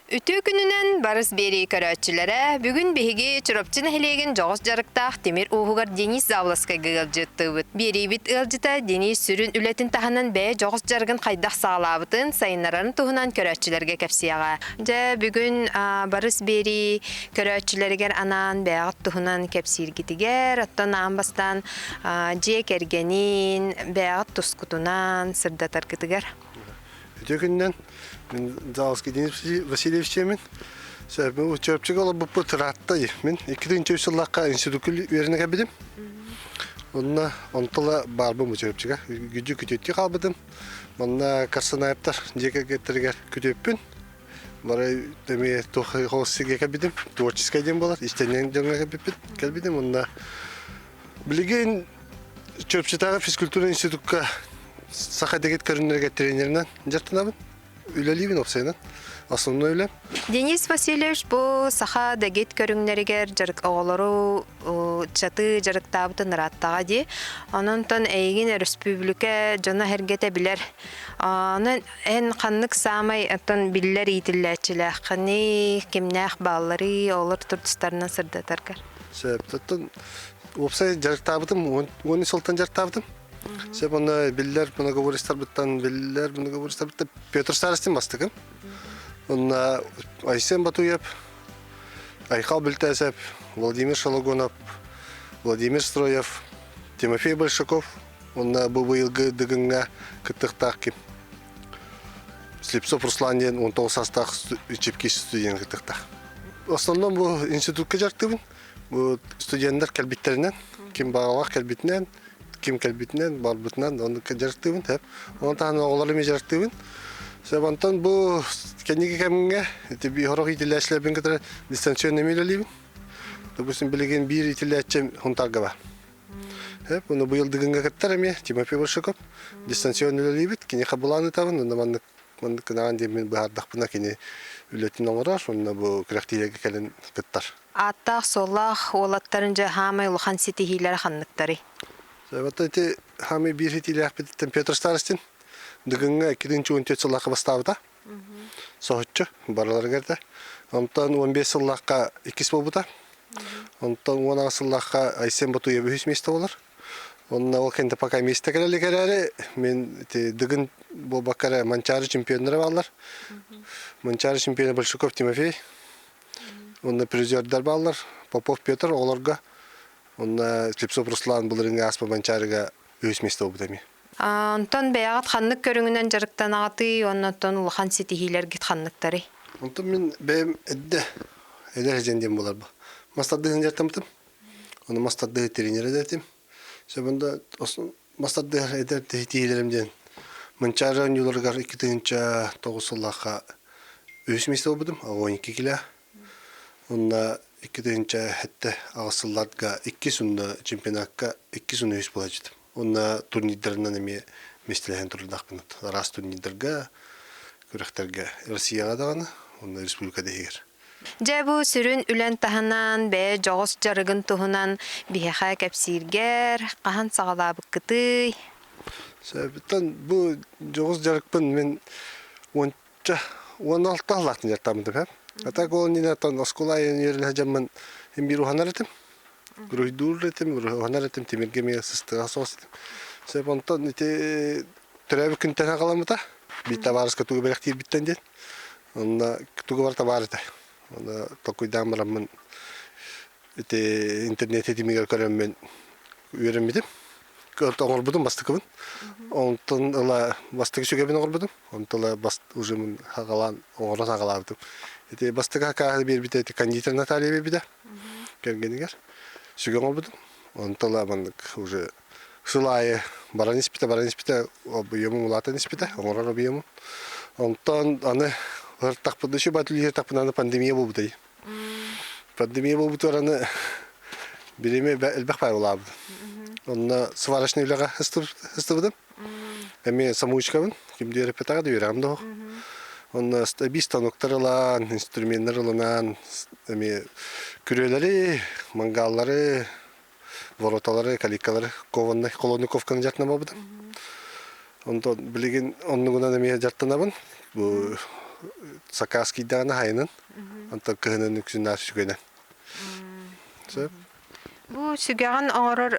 Үтүө күнүнэн барыс биэрии көрөөччүлэрэ, бүгүн биһиги Чурапчы нэһилиэгин дьоҕус дьарыктаах тимир ууһугар Денис Завласкайга ыалдьыттыыбыт. Биэриибит ыалдьыта Денис сүрүн үлэтин таһынан бэйэ дьоҕус дьарыгын хайдах саҕалаабытын, сайыннарарын туһунан көрөөччүлэргэ кэпсиэҕэ. Дьэ, бүгүн барыс биэрии көрөөччүлэригэр анаан бэйэҕит туһунан кэпсииргитигэр, оттон аан бастаан дьиэ кэргэнин, бэйэҕит тускутунан сырдатаргытыгар. Үтүө күнүнэн. Мин Залский Денис Васильевич диэмин. Чөрпчүгэ олорбуппут ыраатта. Мин 2003 сыллаахха институкка үөрэнэ кэлбитим. Онно онтула баарбын бу Чөрпчүгэ. Күдьү күтүөттүү хаалбытым. Манна Карсанаевтар дьиэ кэргэттэригэр күтүөппүн. Бары эмиэ туох сиргэ кэлбитим. Творческай диэн буолар. Истэнньэҥ дьоҥҥо кэлбиппит. Кэлбитим. Онно билигин Чурапчытааҕы физкультура институкка саха дэгит көрүҥнэригэр тренеринэн дьарыктанабын. Үлэлиибин уопсайынан. Основной үлэм. Денис Васильевич бу саха дэгит көрүҥнэригэр дьарык оҕолору чаты дьарыктаабытын ырааттаҕа дии. Онон эйигин өрөспүүбүлүкэ дьоно-сэргэтэ билэр. Онон эн ханнык саамай оттон биллэр иитиллээччилээххиний, кимнээх баалларый, олор турдустарынан сырдатаргар? Сөп. Оттон уопсай дьарыктаабытым, 13 сылтан дьарыктаабытым. Сөп, онно биллэр многоборецтарбыттан биллэр многоборецтарбыттан Петр Старостин бастакым. Онно Айсен Батуев, Айхал Бүлтээсэп, Владимир Шологонов, Владимир Строев, Тимофей Большаков, уонна бу быйылгы Дыгыҥҥа кыттыахтаах ким? Слепцов Руслан диэн 19 саастаах чипкис студент кыттыахтаах. В основном бу институтка дьарыктыыбын. Бу студенттар кэлбиттэринэн, ким баҕалаах кэлбитинэн, ким кэлбитинэн, барбытынан оннук дьарыктыыбын. Сөп. Онон таһынан оҕолору эмиэ дьарыктыыбын. Сөп, онтон бу кэнники кэмҥэ ити биир иитиллээччилэрбин кытары дистанционно эмиэ үлэлиибин. Допустим, билигин биир иитиллээччим Хунтарга бар. Сөп, ону быйыл Дыгыҥҥа кыттар эмиэ Тимофей Большаков. Дистанционно үлэлиибит. Киниэхэ былаан ыытабын, онно маннык маннык гынаҕын диэммин быһаардахпына кини үлэтин оҥорор, уонна бу күрэхтиилэргэ кэлэн кыттар. Ааттаах-суоллаах уолаттарын дьэ хаамай улахан ситиһиилэрэ ханныктарый? Вот ити хаамай биир ситиилээхпититтэн Петр Старостин Дыгыҥҥа 2014 сыллаахха бастаабыта. Соһуччу барыларыгар да. Онтон 15 сыллаахха иккис буолбута. Онтон 18 сыллаахха Айсен Ботуев үһүс миэстэ буолар. Онно ол кэннэ пока миэстэ кэлэ илик эрээри, мин ити Дыгын буолбакка эрэ Манчаары чемпионнара бааллар. Манчаары чемпиона Большаков Тимофей. Онно призердар бааллар. Попов Петр оҕолорго. Онно Слепцов Руслан былырыыҥҥы ааспа Манчаарыга үһүс миэстэ буолбута эмиэ. Онтон бэйэҕит ханнык көрүҥүнэн дьарыктанаҕытый уонна оттон улахан ситиһиилэргит ханныктарый? Онтон мин бэйэм эрдэ эдэр сидьэн диэн буолар бу. Мас тардыһын дьарыктаммытым. Ону мас тардыһы тренерэ да этим. Сөбүндэ мас тардыһар эдэр тиһилэрим диэн Манчаары оонньууларыгар 2009 сыллаахха үһүс миэстэ буолбутум, 12 килэ. Онно 2007 сылларга иккис уонна чемпионакка иккис уонна үһүс буолааччытым. Уонна турнирдарынан эмиэ миэстэлэһэн турдахпына араас турнирдарга, күрэхтэргэ Россияҕа даҕаны уонна республика да иһигэр. Дьэ бу сүрүн үлэн таһынан бэйэ дьоҕус дьарыгын туһунан биһиэхэ кэпсииргэр хаһан саҕалаабыккытый? Сөбүттэн бу дьоҕус дьарыкпын мин уонча 16 сыллаахтан дьарыктаабытым һэ. А так ол иннинэ оттон оскуола айан үөрэнэ сылдьаммын син биир уһанар этим. Уруһуйдуур этим, уһанар этим, тимиргэ эмиэ сыстыга соҕус этим. Сөп онтон ити төрөөбүт күнтэн саҕаламмыта. Биир табаарыска тугу бэлэхтиирбиттэн диэн. Онно тугу барыта баар этэ. Онно толкуйдаан бараммын ити интернет ситимигэр көрөммүн үөрэммитим. Оҥорбутум бастакыбын. Онтон ыла бастакы сүгэбин оҥорбутум. Онтон ыла бас уже хагалаан оҥорон хагалаабытым. Ити бастакы хакааһы биэрбитэ ити кондитер Наталья биэрбитэ кэргэнигэр. Сүгэ оҥорбутум. Онтон ыла маннык уже сыл аайы баран испитэ, баран испитэ, объемум улаатан испитэ, оҥорор объемум. Онтон аны ыртахпыт, еще батлиһыртахпын аны пандемия буолбутай. Пандемия буолбутугар аны бириэмэ элбэх баар улаабыт. Онно сварочный үлэҕэ ыстыбытым. Эмиэ самоучкабын, ким диэрэппэтэҕэ да үөрэҕим да суох. Онно эбии станоктар ылан, инструменнар ылынан, эмиэ Күрүөлэри, мангааллары, вороталары, калиткалары кованнай холодниковканы дьарыктанабын. Онтон билигин оннугунан эмиэ дьарыктанабын. Бу сакаас киирдэҕинэ хайынан, онтон кыһынын үксүн наар сүгэнэн. Сөп. Бу сүгэҕин оҥорор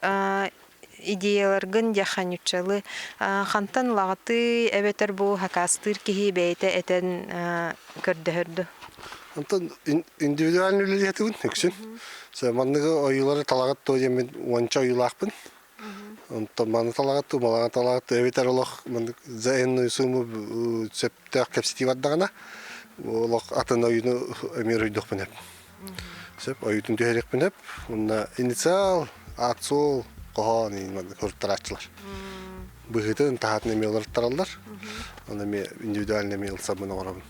идеяларгын дьаханюччалы хантан ылаҕытый эбэтэр бу хакаастыыр киһи бэйэтэ этэн көрдөһөр дуу? Онтон индивидуальный үлэлиэтибин үксүн. Манныгы ойуулары талаҕыт туо диэммин уонча ойуулаахпын. Онтон маны талаҕыт туу, малаҕа талаҕыт туу эбэтэр олох маннык за энную сумму сөптөөх кэпсэтии бардаҕына олох атын ойууну эмиэ уруйдуохпун эп. Сөп, ойуутун түһэриэхпин сөп. Уонна инициал, аат-суол, хоһоон маннык суруттарааччылар. Быһыытын, таһаатын эмиэ уларыттараллар. Оны эмиэ индивидуально эмиэ ылсаммын оҥоробун.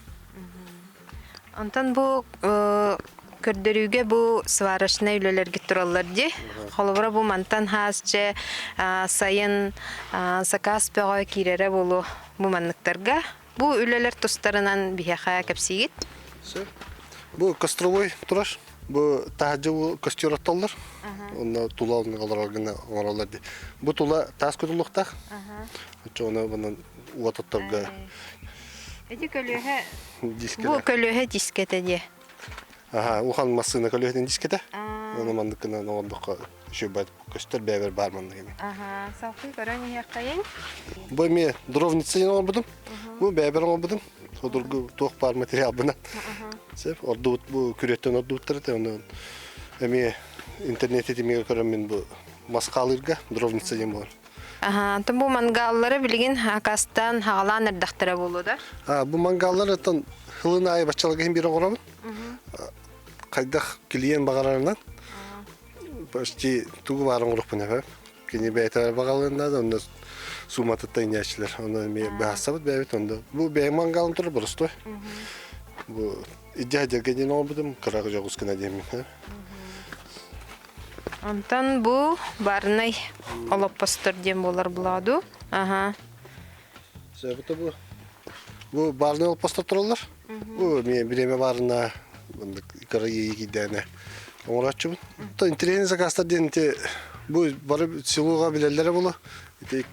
Онтон бу көрдөрүүгэ бу сварочнай үлэлэргит тураллар дии. Холобура бу мантан хаас дьэ сайын сакаас бөҕө киирэрэ буолуо бу манныктарга. Бу үлэлэр тустарынан биһиэхэ кэпсиигит. Сөп. Бу костровой турар. Бу таһырдьа бу костер оттоллор. Онно тула олорор гына оҥороллор дии. Бу тула таас кутуллуохтаах. Оччоҕуна онон уот отторго Эти көлүөһэ Бу көлүөһэ дискэтэ диэ. Аха, улахан массыына көлүөһэтин дискэтэ. Оны маннык гынан оҥордоххо үчүгэй көстөр бэйэбэр баар маннык эми. Аха, салгыы көрөн иһиэххэйин. Бу эмиэ дровница диэн оҥорбутум. Бу бэйэбэр оҥорбутум. Судургу туох баар материалбынан. Сөп, ордубут бу күрүөттэн ордубуттар этэ. Онон эмиэ интернет ситимигэр көрөн мин бу мас хаалыырга дровница диэн буолар. Аха, онтон бу мангааллары билигин акастаан хаҕалаан эрдэхтэрэ буолуо да? А, бу мангааллар оттон хылын аайы баччаларга иһин биир оҥоробун. Хайдах клиент баҕарарынан почти тугу баар оҥоруохпун эбэ. Кини бэйэтэ баҕалыан наада, онно сууматыттан инньээччилэр. Онно эмиэ быһаарсабыт бэйэбит онно. Бу бэйэм мангаалым турар боростуой. Бу идьэ дьэргэ диэн оҥорбутум, кыра дьоҕус гына диэммин. Онтон бу барнай олоппостор диэн буолар булааду. Аха. Сөбүтэ бу. Бу барнай олоппостор тураллар. Бу эмиэ бириэмэ баарына маннык кыра иэйии киирдээнэ оҥорооччубун. То интеллигент заказтар диэн ити бу бары селоға билэллэрэ буолуо. Ити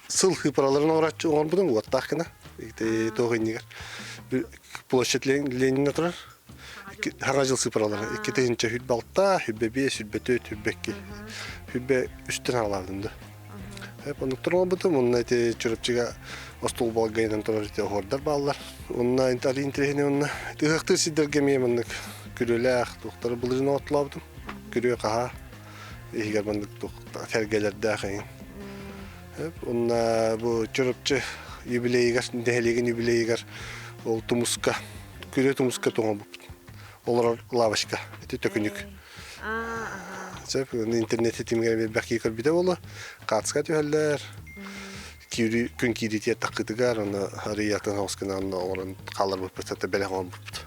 сыл хыпараларын оҥорооччу оҥорбутум уоттаах гына. Ити туох иннигэр площадь Ленина турар. Хаҥа дьыл сыпаралара. 2000 106, 105, 104, 102. 103-тэн аҕалаабытым да. Оннуктар оҥорбутум. Онно ити Чурапчыга остуолбалга инэн турар ити оһуордар бааллар. Онно али интэриэһинэй онно ыһыахтыыр сирдэргэ эмиэ маннык күрүөлээх туохтары былырыын оҥортолообутум. Күрүө хаһаа иһигэр маннык туох сэргэлэрдээх эҥин. Онно бу Чурапчы юбилейыгар, нэһилиэгин юбилейыгар ол тумуска, күрүө тумуска тоҥорбуппут. Олорор лавочка, ити төкүнүк. Сөп, интернет ситимигэр элбэх киһи көрбүтэ буолуо. Хаацка түһэллэр. Киирии, күн киириитигэр таххытыгар, аны арыйатын оҕус гына онно оҥорон хаалларбыппыт, это бэлэх оҥорбуппут.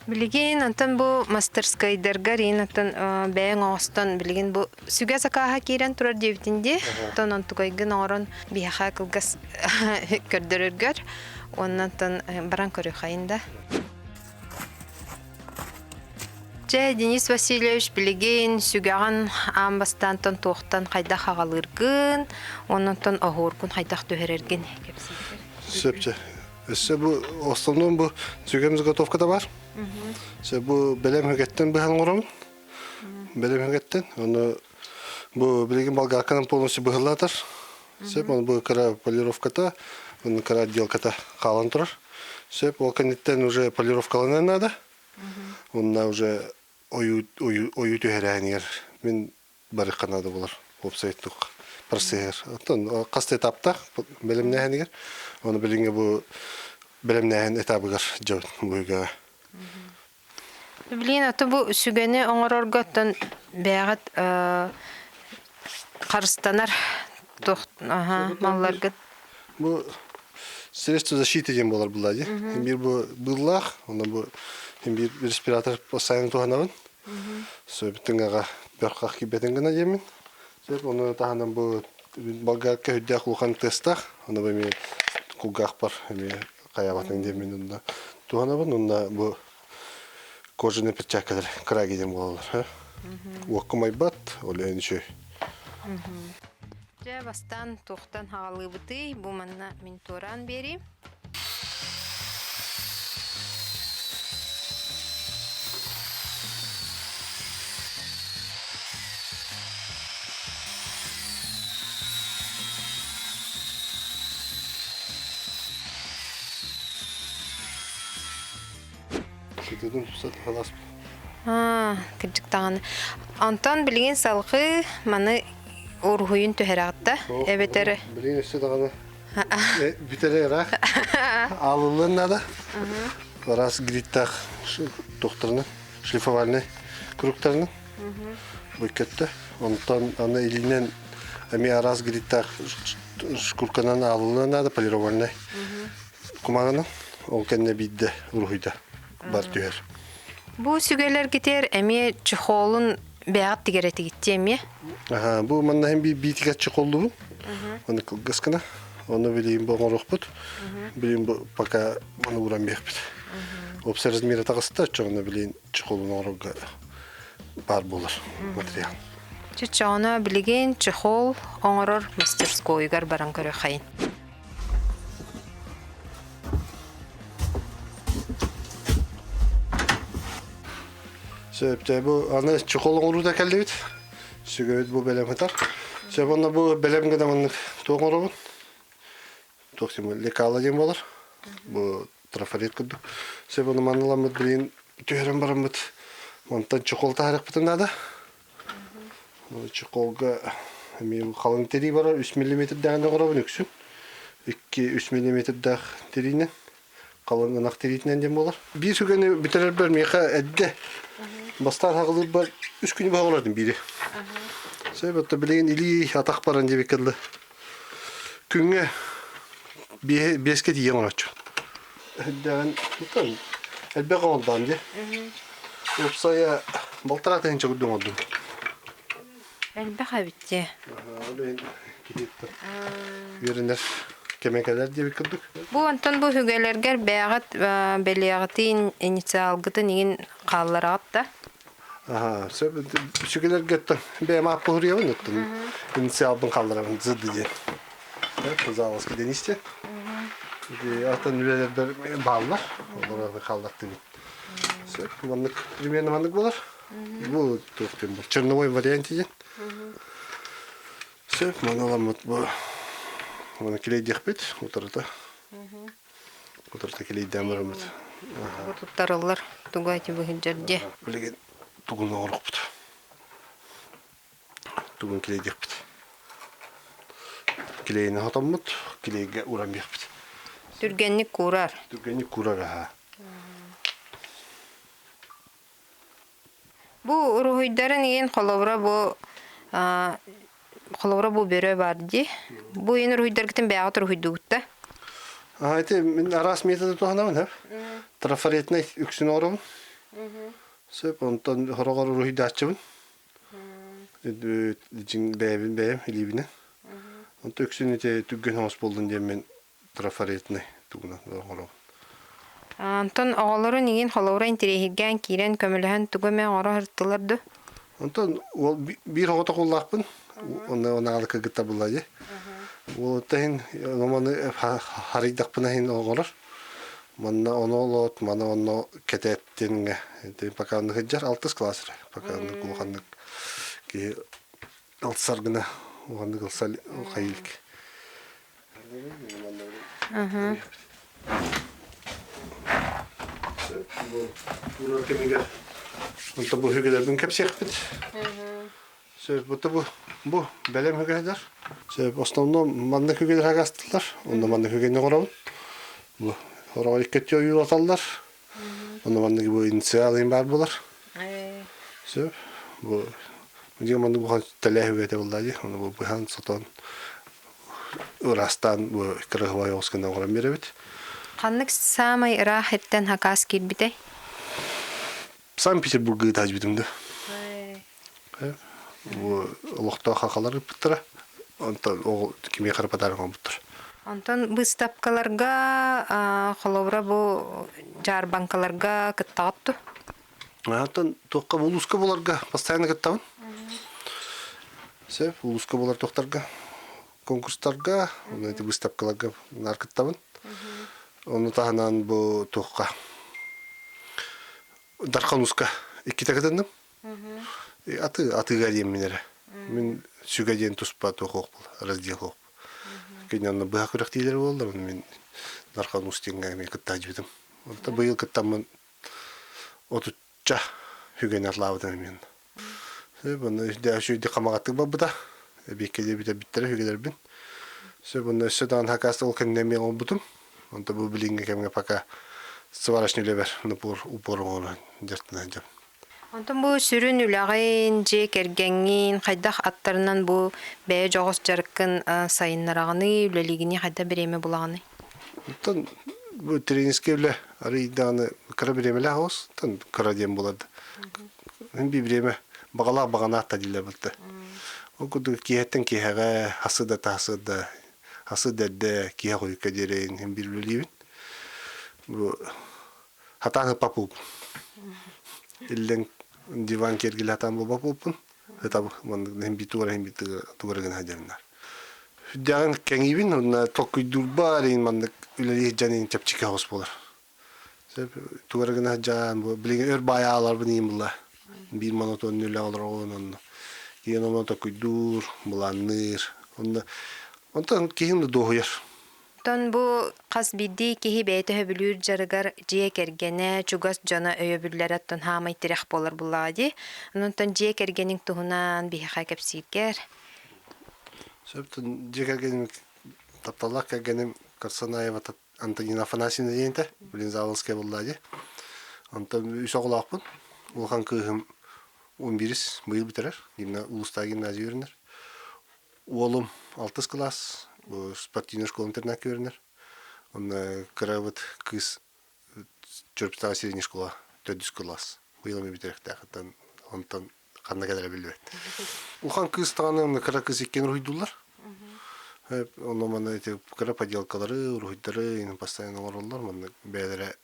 Билигин онтон бу мастерскайдаргар иин оттон бэйэҥ оҥостон билигин бу сүгэ сакааһа киирэн турар диэбитин дии. Оттон онтукайгын оҥорон биһиэхэ кылгас көрдөрөргөр уонна оттон баран көрүөххэйин да. Дьэ, Денис Васильевич билигин сүгэҕин аан бастаантан туохтан хайдах аҕалыыргын, оннуттан оһуоргун хайдах түһэрэргин кэпсиигэр. Сөп чэ. Өссө бу основном бу сүгэм заготовката бар. Сөп бу бэлэм үгэттэн быһан оҥоробун. Бэлэм үгэттэн. Ону бу билигин болгарканан полностью быһыллаатар. Сөп, оны бу кыра полировката, оны кыра отделката хаалан турар. Сөп, ол кэнниттэн уже полировкаланыан наада. Онно уже ойуу ойуу түһэрээһинигэр мин барыахха наада буолар уопсай туох процессор. Оттон хас да этаптаах бэлэмнээһинигэр. Оны билиҥҥи бу бэлэмнээһин этабыгар дьон быһыыга. Блин, а то бу сүгэни оҥорорго оттон бэйэҕит харыстанар туох малларгыт Бу средство защиты диэн буолар булла дии. Биир бу быыллаах, онно бу биир респиратор постоянно туһанабын. Сөбүтүн аҕа бөххах киирбэтин гына диэммин. Сөп, ону таһынан бу болгарка үрдээх улахан тыастаах, ону бу эмиэ кулгаахпар эмиэ хайаабатын диэммин онно туһанабын. Онно бу. Кожаный перчаткалар кыра киһи буолаллар. Уокка умайбат, ол иһин үчүгэй. Дьэ, бастаан туохтан хаҕалыыбытый? Бу манна мин туораан биэриим. Сытыытын тупсат халас. Аа, кырдьык даҕаны. Онтон билигин салгыы маны уруһуйун түһэрэҕит да? Эбэтэр Билигин өссө даҕаны бүтэрэ ыраах. Аалыллыан наада. Араас гриттаах тухтарынан, шлифовальнай кругтарынан бу көттө. Онтон аны илиинэн эмиэ араас гриттаах шкурканан аалыллыан наада, полированный кумааҕынан. Ол кэннэ биирдэ уруһуйда бар түһэр. Бу сүгэлэргитигэр эмиэ чехолун бэйэҕит тигэрэтигиттии эмиэ? Аха, бу манна иһин биитигэр чехоллубун. Оны кылгас гына. Оны билигин бу оҥоруохпут. Билигин бу пока маны ууран биэхпит. Уопсай размера таҕыста, оччоҕуна билигин чехолун оҥорорго баар буолар материал. Чочоҕуна билигин чехол оҥорор мастерскойугар баран көрүөххэйин. Сөп, бу аны чехол оҥоруута кэллибит. Сүгэбит бу бэлэм сытар. Сөп, онно бу бэлэм гына маннык туох оҥоробун? Туох диэн лекала диэн буолар. Бу трафарет курдук. Сөп, ону манныламмыт билигин түһэрэн бараммыт мантан чехол таһаарыахпытын наада. Чехолга эмиэ халыҥ тирии барар, 3 миллиметрдээҕин оҥоробун үксүн. 2-3 миллиметрдээх тириинэн, халыҥ ынах тириитинэн диэн буолар. Биир сүгэни бүтэрэрбэр миэхэ эрдэ бастаан хаҕылыырбар үс күнү быһа олордум биири. Сөп, отто билигин илии атах баран диэбиккэ дылы. Күҥҥэ биэскэ тиийэн оҥороччу. Эрдэҕин элбэх оҥордоон дии. Уопсайа балтараа тыһыынча курдук оҥордум. Элбэх эбит дии. Ол иһин киһиттэн үөрэнэр кэмэ кэлэр диэбит курдук. Бу онтон бу үгэлэргэр бэйэҕит бэлиэҕитин, инициалгытын иҥин хааллараҕыт да? Аха, сөп сүгэлэргеттэн бэйэм ааппын суруйабын оттон инициалбын хаалларабын зд диэн. Заловский Денисте. Атын үлэлэрбэр бааллар, олору хааллартыбын. Сөп, маннык примерно маннык буолар. Бу туох диэн бу черновой вариант диэн. Сөп, маны ыламмыт бу маны килейдиэхпит утарыта. Утарыта килейдээн бараммыт. Бу туттарыллар тугу эти быһыдьар дьэ. Билигин тугун оҥоруохпут. Тугун килейдиэхпит. Килейини хотоммут, килейгэ ууран биэхпит. Түргэнник куурар. Түргэнник куурар аһа. Бу уруһуйдарын иин холобура бу холобура бу бөрө бар дии. Бу иин уруһуйдаргытын бэйэҕит уруһуйдугут да? А ити мин араас методы туһанабын хөп. Трафаретнай үксүн оҥоробун. Сөп, онтон хороҕор уруһуйдааччыбын. Дьиҥ бэйэбин бэйэм илиибинэн. Онто үксүн ити түргэн оҥос буоллун диэммин трафаретнай тугунан оҥоробун. Онтон оҕолорун иҥин холобура интэриэһиргээн киирэн көмөлөһөн тугу эмэ оҥоро сырыттылар дуо? Онтон уол биир оҕото куллаахпын. Онно онаалы кыргытта булла дии. Уолутта иһин маны харыйдахпына иһин оҥорор. Манна ону олоот, маны онно кэтэттингэ. Пока онно сылдьар алтыс класс эрэ. Пока онно улаханнык киһи ылсар гына улаханнык ылса хайык. Бу кэмигэр онто бу үгүлэрбин кэпсиэхпит. Сөп, бу бу бу бэлэм үгэлэр. Сөп, основном маннык үгэлэр агастылар. Онно маннык үгэни оҥоробун. Бу хороҕор икки ойуулаталлар. Онно маннык бу инициал баар буолар. Сөп. Бу дьиҥ маннык бухан тэлээ үгэтэ буолла дии. Ону бу быһан сотон ыраастаан бу кырыһыбай оҕус гына оҥорон биэрэбит. Ханнык саамай ыраах иттэн хакаас киирбитэй? Санкт-Петербурга ыытааччыбытым да. Бу олохтоох хахалар ыыппыттара. Онтон оҕо кимиэхэ эрэ подарок оҥорбуттар. Онтон быыстапкаларга холобура бу дьаарбаҥкаларга кыттаҕыт дуо? Оттон туохха улууска буларга постоянно кыттабын. Сөп, улууска булар туохтарга конкурстарга, онно ити выставкаларга наар кыттабын. Ону таһынан бу туохха Дархан ууска иккитэ кытынным. Аты атыыга диэммин эрэ. Мин сүгэ диэн туспа туох буол, раздел суох. Кини онно быһа күрэхтиилэр буоллар, мин Дархан уус диэҥҥэ эмиэ кыттааччыбытым. Онто быйыл кыттаммын отучча үгэни атлаабытым эмиэ. Сөп, онно үчүгэйдик хамаҕатык барбыта. Эбиэккэ диэбитэ бүттэрэ үгэлэрбин. Сөп, онно өссө даҕаны хакаас ол кэннэ эмиэ оҥорбутум. Онто бу билиҥҥи кэмҥэ пока сварочный үлэбэр напор упор оҥорон дьарыктана сылдьабын. Онтон бу сүрүн үлэҕин, дьиэ кэргэҥҥин хайдах аттарынан бу бэйэ дьоҕус дьарыккын сайыннараҕыный, үлэлиигиний, хайдах бириэмэ булаҕыный? Оттон бу тренерскэй үлэ арыый даҕаны кыра бириэмэлээх оҕус, оттон кыра диэн буолар да. Мин биир бириэмэ баҕалаах баҕанаах да дииллэр буолта. Ол курдук киэһэттэн киэһэҕэ хасыда да хасыда эрдэ киэһэ хойукка диэри иһин биир үлэлиибин. Бу хатаан ыппаппын. Иллэҥ диван киэргэлэ хатаан буолбаппын. Ытабы маннык иһин биир тугара иһин биир тугара гына сылдьабыннар. Сүрдээҕин кэҥиибин уонна толкуйдуурбар иһин маннык үлэлии сылдьан иһин чэпчэки соҕус буолар. Сөп тугара гына сылдьан бу билигин өр баайа ааларбын иһин булла. Биир монотонный үлэ олороҕун онно. Киһи онно толкуйдуур, былаанныыр. Онно онтон киһим да дуоһуйар. Оттон бу хас биирдии киһи бэйэтэ сөбүлүүр дьарыгар дьиэ кэргэнэ, чугас дьоно өйөбүллэрэ оттон хаамай тирэх буолар буоллаҕа дии. Онон дьиэ кэргэниҥ туһунан биһиэхэ кэпсииргэр. Сөп дьиэ кэргэним тапталлаах кэргэним Карсанаева Антонина Афанасьевна диэн этэ, билин Заволжская буоллаа дии. Онтон үс оҕолоохпун. Улахан кыыһым 11 быйыл бүтэрэр, улуустааҕы гимназия үөрэнэр. Уолум алтыс кылаас, спортивнай школа-интернакка үөрэнэр. Онно кырабыт кыыс Чөрпүтааҕы средняя школа төрдүс кылаас. Быйыл эмиэ бүтэриэхтээх. Онтон ханна кэлэрэ биллибэт. Улахан кыыс даҕаны онно кыра кыыс иккиэн уруһуйдууллар. Онно манна ити кыра поделкалары, уруһуйдары постоянно оҥороллор. Манна бэйэлэрэ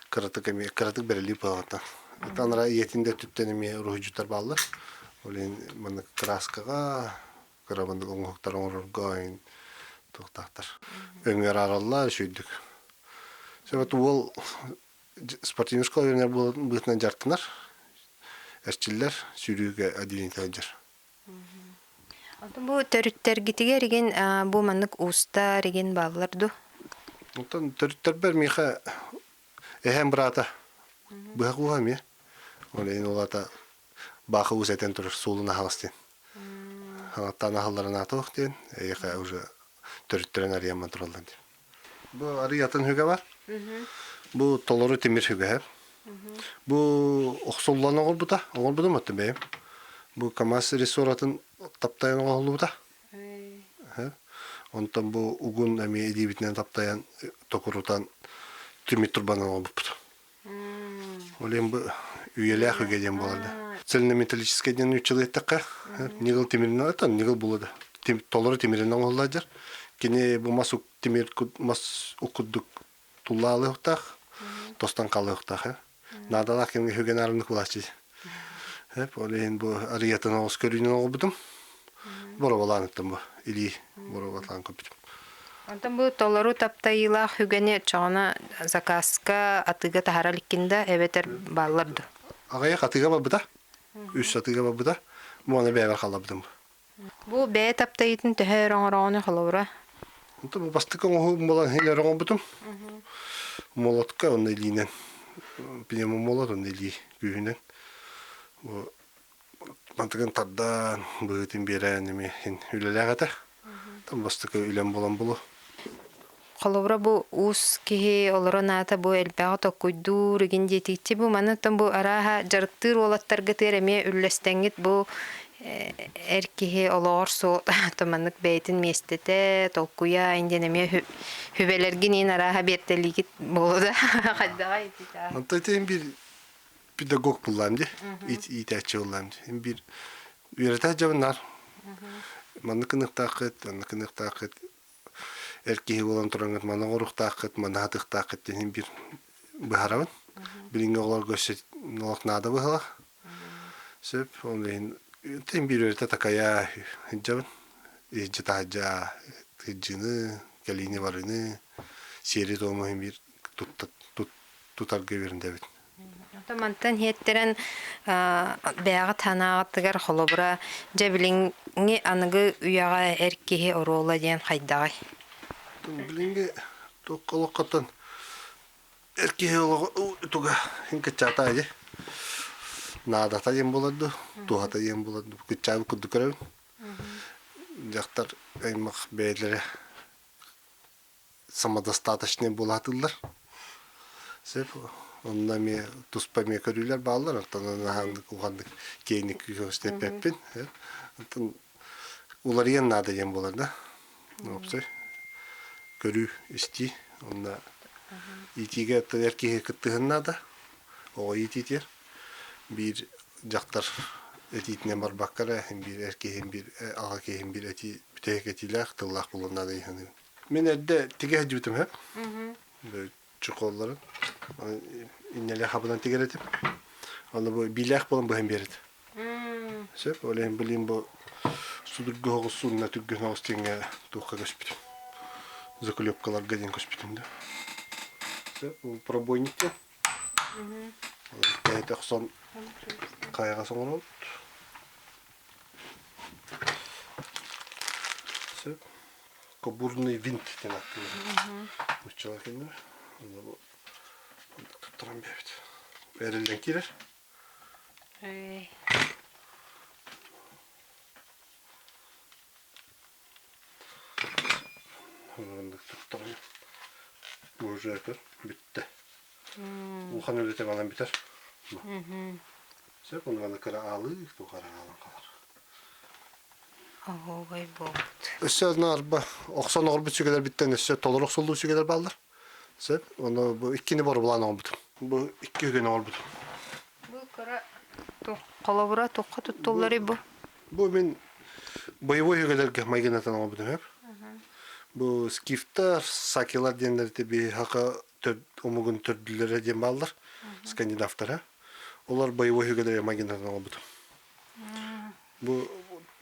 кыратык эмиэ кыратык бэриллии буолаҕыттан. Ытанара ийэтин да өттүттэн эмиэ уруһуйдьуттар бааллар. Ол иһин маннык кырааскаҕа, кыра маннык оҥоһуктары оҥорорго иһин туохтаахтар. Өҥү араараллар үчүгэйдик. Сөбөт уол спортивный школа үөрэнэр быһыытынан дьарыктанар, эрчиллэр, сүүрүүгэ отделение сылдьар. Онтон бу төрүттэргитигэр игин бу маннык уустар игин бааллар ду? Онтон төрүттэрбэр миэхэ эһэм быраата быһах ууһа эмиэ. Ол иһин ол аата баахы уус этэн турар суолун аһаҕас диэн. Хаҥаттаан аһалларын аатылах диэн, эйиэхэ уже төрүттэрин арыйамман тураллар диэн. Бу арый атын хүгэ бар. Бу толору тимир хүгэһэ. Бу охсуллан оҥорбута, оҥорбутум оттон бэйэм. Бу КАМАЗ рессоратын таптайан оҥоһуллубута. Онтон бу угун эмиэ илиибитинэн таптайан токурутан түмүт турбанан оҥорбуппут. Ол иһин бу үйэлээх үгэ диэн буолар да. Цельнометаллическай диэн нууччалыы эттэххэ, ньыгыл тимиринэн оттон ньыгыл буолуо да. Толору тимиринэн оҥоһуллар. Кини бу мас тимир мас курдук туллаалыахтаах, тостон хаалыахтаах. Наадалаах кэмҥэ хүгэн арыннык булааччы. Ол иһин бу арыйатын оҕус көрүүнэн оҕорбутум. Боробалаан ыттым бу. Илии боробалаан көрбүтүм. Онтон бу толору таптайыылаах үгэни оччоҕуна заказка атыыга таһара иликкин да эбэтэр бааллар дуо? Аҕыйах атыыга барбыта. Үс атыыга барбыта. Бу аны бэйэбэр хаалларбытым. Бу бэйэ таптайыытын төһө өр оҥороҕуну холобура? Онтон бу бастакы оҥоһуум буолан иһин өр оҥорбутум. Молотка онно илиинэн пневмомолот онно илии күүһүнэн. Бу мантыгын тардан, быһыытын биэрэн эмиэ иһин үлэлээх этэ. Там бастакы үлэм буолан булу. Холобура бу уус киһи олорон аата бу элбэҕи толкуйдуур игин диэтииччи бу маны оттон бу арааһа дьарыктыыр уолаттаргытыгар эмиэ үллэстэҥҥит бу эр киһи олоҕор суол маннык бэйэтин миэстэтэ толкуйа диэн эмиэ сүбэлэргин иин арааһа биэртэлиигит буолуо да хайдаҕай Онто ити биир педагог буллаам дии иитээччи буллаам дии биир үөрэтэ дьабыннар маннык кыныктааххыт маннык кыныктааххыт эр киһи буолан тураҥҥыт маны оҥоруохтааххыт, маны хатыахтааххыт диэн биир быһаарабын. Билиҥҥи оҕолорго өссө олох наада быһыылаах. Сөп, ол иһин тин биир өрүтэ такайа сылдьабын. Иһдьэ таһырдьа сылдьыыны, кэлиини-барыыны, сиэри-туому иһин биир тутарга үөрэнэбит. Ото мантан иһиэттэрэн бэйэҕит санааҕытыгар холобура дьэ билиҥҥи аныгы үйэҕэ эр киһи оруола диэн хайдаҕый? Билиҥҥи туохха олоххоттон эр киһи олоҕо туга иһин кыччаата дии. Наадата диэн буолар дуу, туһата диэн буолар дуу, кыччаабыт курдук көрөбүн. Дьахтар аймах бэйэлэрэ самодостаточнай буолаатыллар. Сөп. Онно эмиэ туспа эмиэ көрүүлэр бааллар. Оттон анаан улаханнык киэҥник көстүппэппин. Оттон уларыйан наада диэн буолар да. Уопсай көрүү, истии. Онно иитиигэ эр киһи кыттыһын наада. Оҕо иитиитигэр. Биир дьахтар этиитинэн барбакка эрэ, биир эр киһи, биир аҕа киһи биир этии бүтэһик этиилээх, тыллаах буолуон наада дии саныыбын. Мин эрдэ тигэ сылдьыбытым сөп. Чехолларын. Иннэлэ хабынан тигэр этим. Аны бу биилээх буолан быһан биэрет. Сөп. Ол иһин билим бу судургу оҕус суунна түргэн оҕус диэҥҥэ туохха көспүтүм. Заклепкаларга диэн көспүтүм да. Сөп. Бу пробойник диэн. Бэйэтэ охсон хайаҕас оҥоробут. Сөп. Кобурный винт диэн ааттыыллар. Нуччалар кинилэр. Онно бу туттаран биэбит. Эриллэн киирэр. Оннук туттаран уже көр бүттэ. Улахан үлэтэ манан бүтэр. Сөп, ону кыра аалыы, туох эрэ аалан хаалар. Оһуобай буолбут. Өссө арба охсон оҕорбут сүгэлэрбиттэн өссө толору охсуллуу сүгэлэр бааллар. Сөп. Ону бу иккини боробулаан оҥорбутум. Бу икки үгүн оҥорбутум. Бу кыра холобура туохха туттулларый бу? Бу мин боевой үгэлэргэ майгынатан оҥорбутум сөп. Бу скифтар, сакилар диэннэр би хака омугун төрдүлэрэ диэн бааллар. Скандинавтара. Олор боевой үгэлэргэ майгынатан оҥорбутум. Бу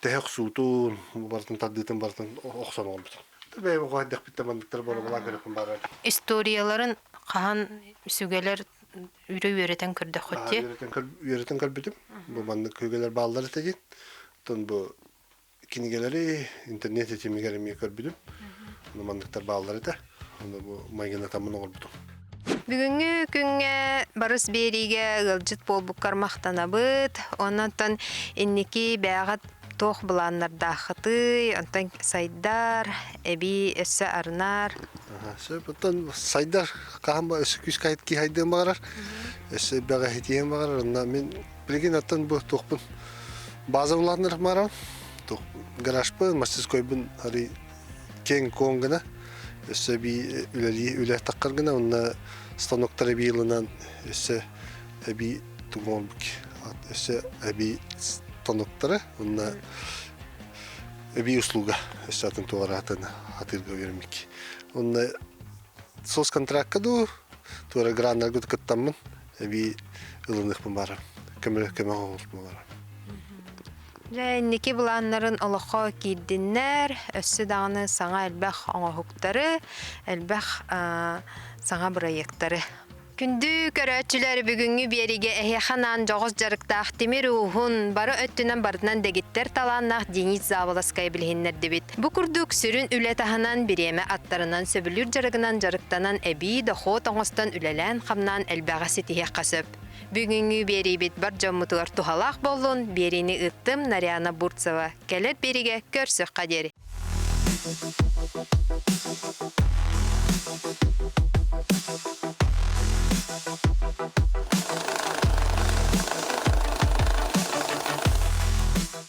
тэһэ охсуутун, барытын тардыытын барытын охсон оҥорбутум. Бэйэм оҕо эрдэхпиттэн манныктар боруобалаан көрүөхпүн баҕарар. Историяларын хаһан сүгэлэр үрэ үөрэтэн көрдөххүт дии? Үөрэтэн көрбүтүм. Бу маннык үгэлэр бааллар этэ диэн. Оттон бу кинигэлэри интернет ситимигэр эмиэ көрбүтүм. Ону манныктар бааллар этэ. Ону бу майгынатаммын оҥорбутум. Бүгүҥҥү күҥҥэ барыс биэриигэ ыалдьыт буолбуккар махтанабыт. Онон инники бэйэҕит туох былааннардааххытый, онтон сайдар, эбии өссө арынар. Сөп, оттон сайдар хаһан ба өссө күүскэ киһи айдыан баҕарар, өссө бэҕэһитиэн баҕарар. Онно мин билигин оттон бу туохпун база улаатыннарах баҕарабын. Туох гаражпын, мастерскойбун арый киэҥ-куоҥ гына, өссө эбии үлэлии үлэ таххар гына, уонна станоктар эбии ылынан өссө эбии тугу оҥорбут өссө эбии станоктары уонна эбии услуга өссө атын туораатын атыырга үөрэммит. Уонна соцконтракка дуу, туора граннарга кыттаммын эбии ылыныахпын баарам, көмө көмө оҥоруохпун баарам. Дьэ, инники былааннарын олоххо киирдиннэр, өссө даҕаны саҥа элбэх оҥоһуктары, элбэх саҥа бырайыактары. Күндү көрөөччүлэр, бүгүҥҥү биэриигэ эһиэхэ анаан дьоҕус дьарыктаах тимир ууһун, бары өттүнэн барытынан дэгиттэр талааннаах Денис Заболоцкай билиһиннэрдибит. Бу курдук сүрүн үлэ таһынан бириэмэ аттарынан сөбүлүүр дьарыгынан дьарыктанан эбии дохуот оҥостон үлэлээн-хамнаан элбэҕи ситиһиэххэ сөп. Бүгүҥҥү биэриибит бар дьоммутугар туһалаах буоллун, биэриини ыыттым Нарьяна Бурцева. Кэлэр биэриигэ көрсүөххэ диэри.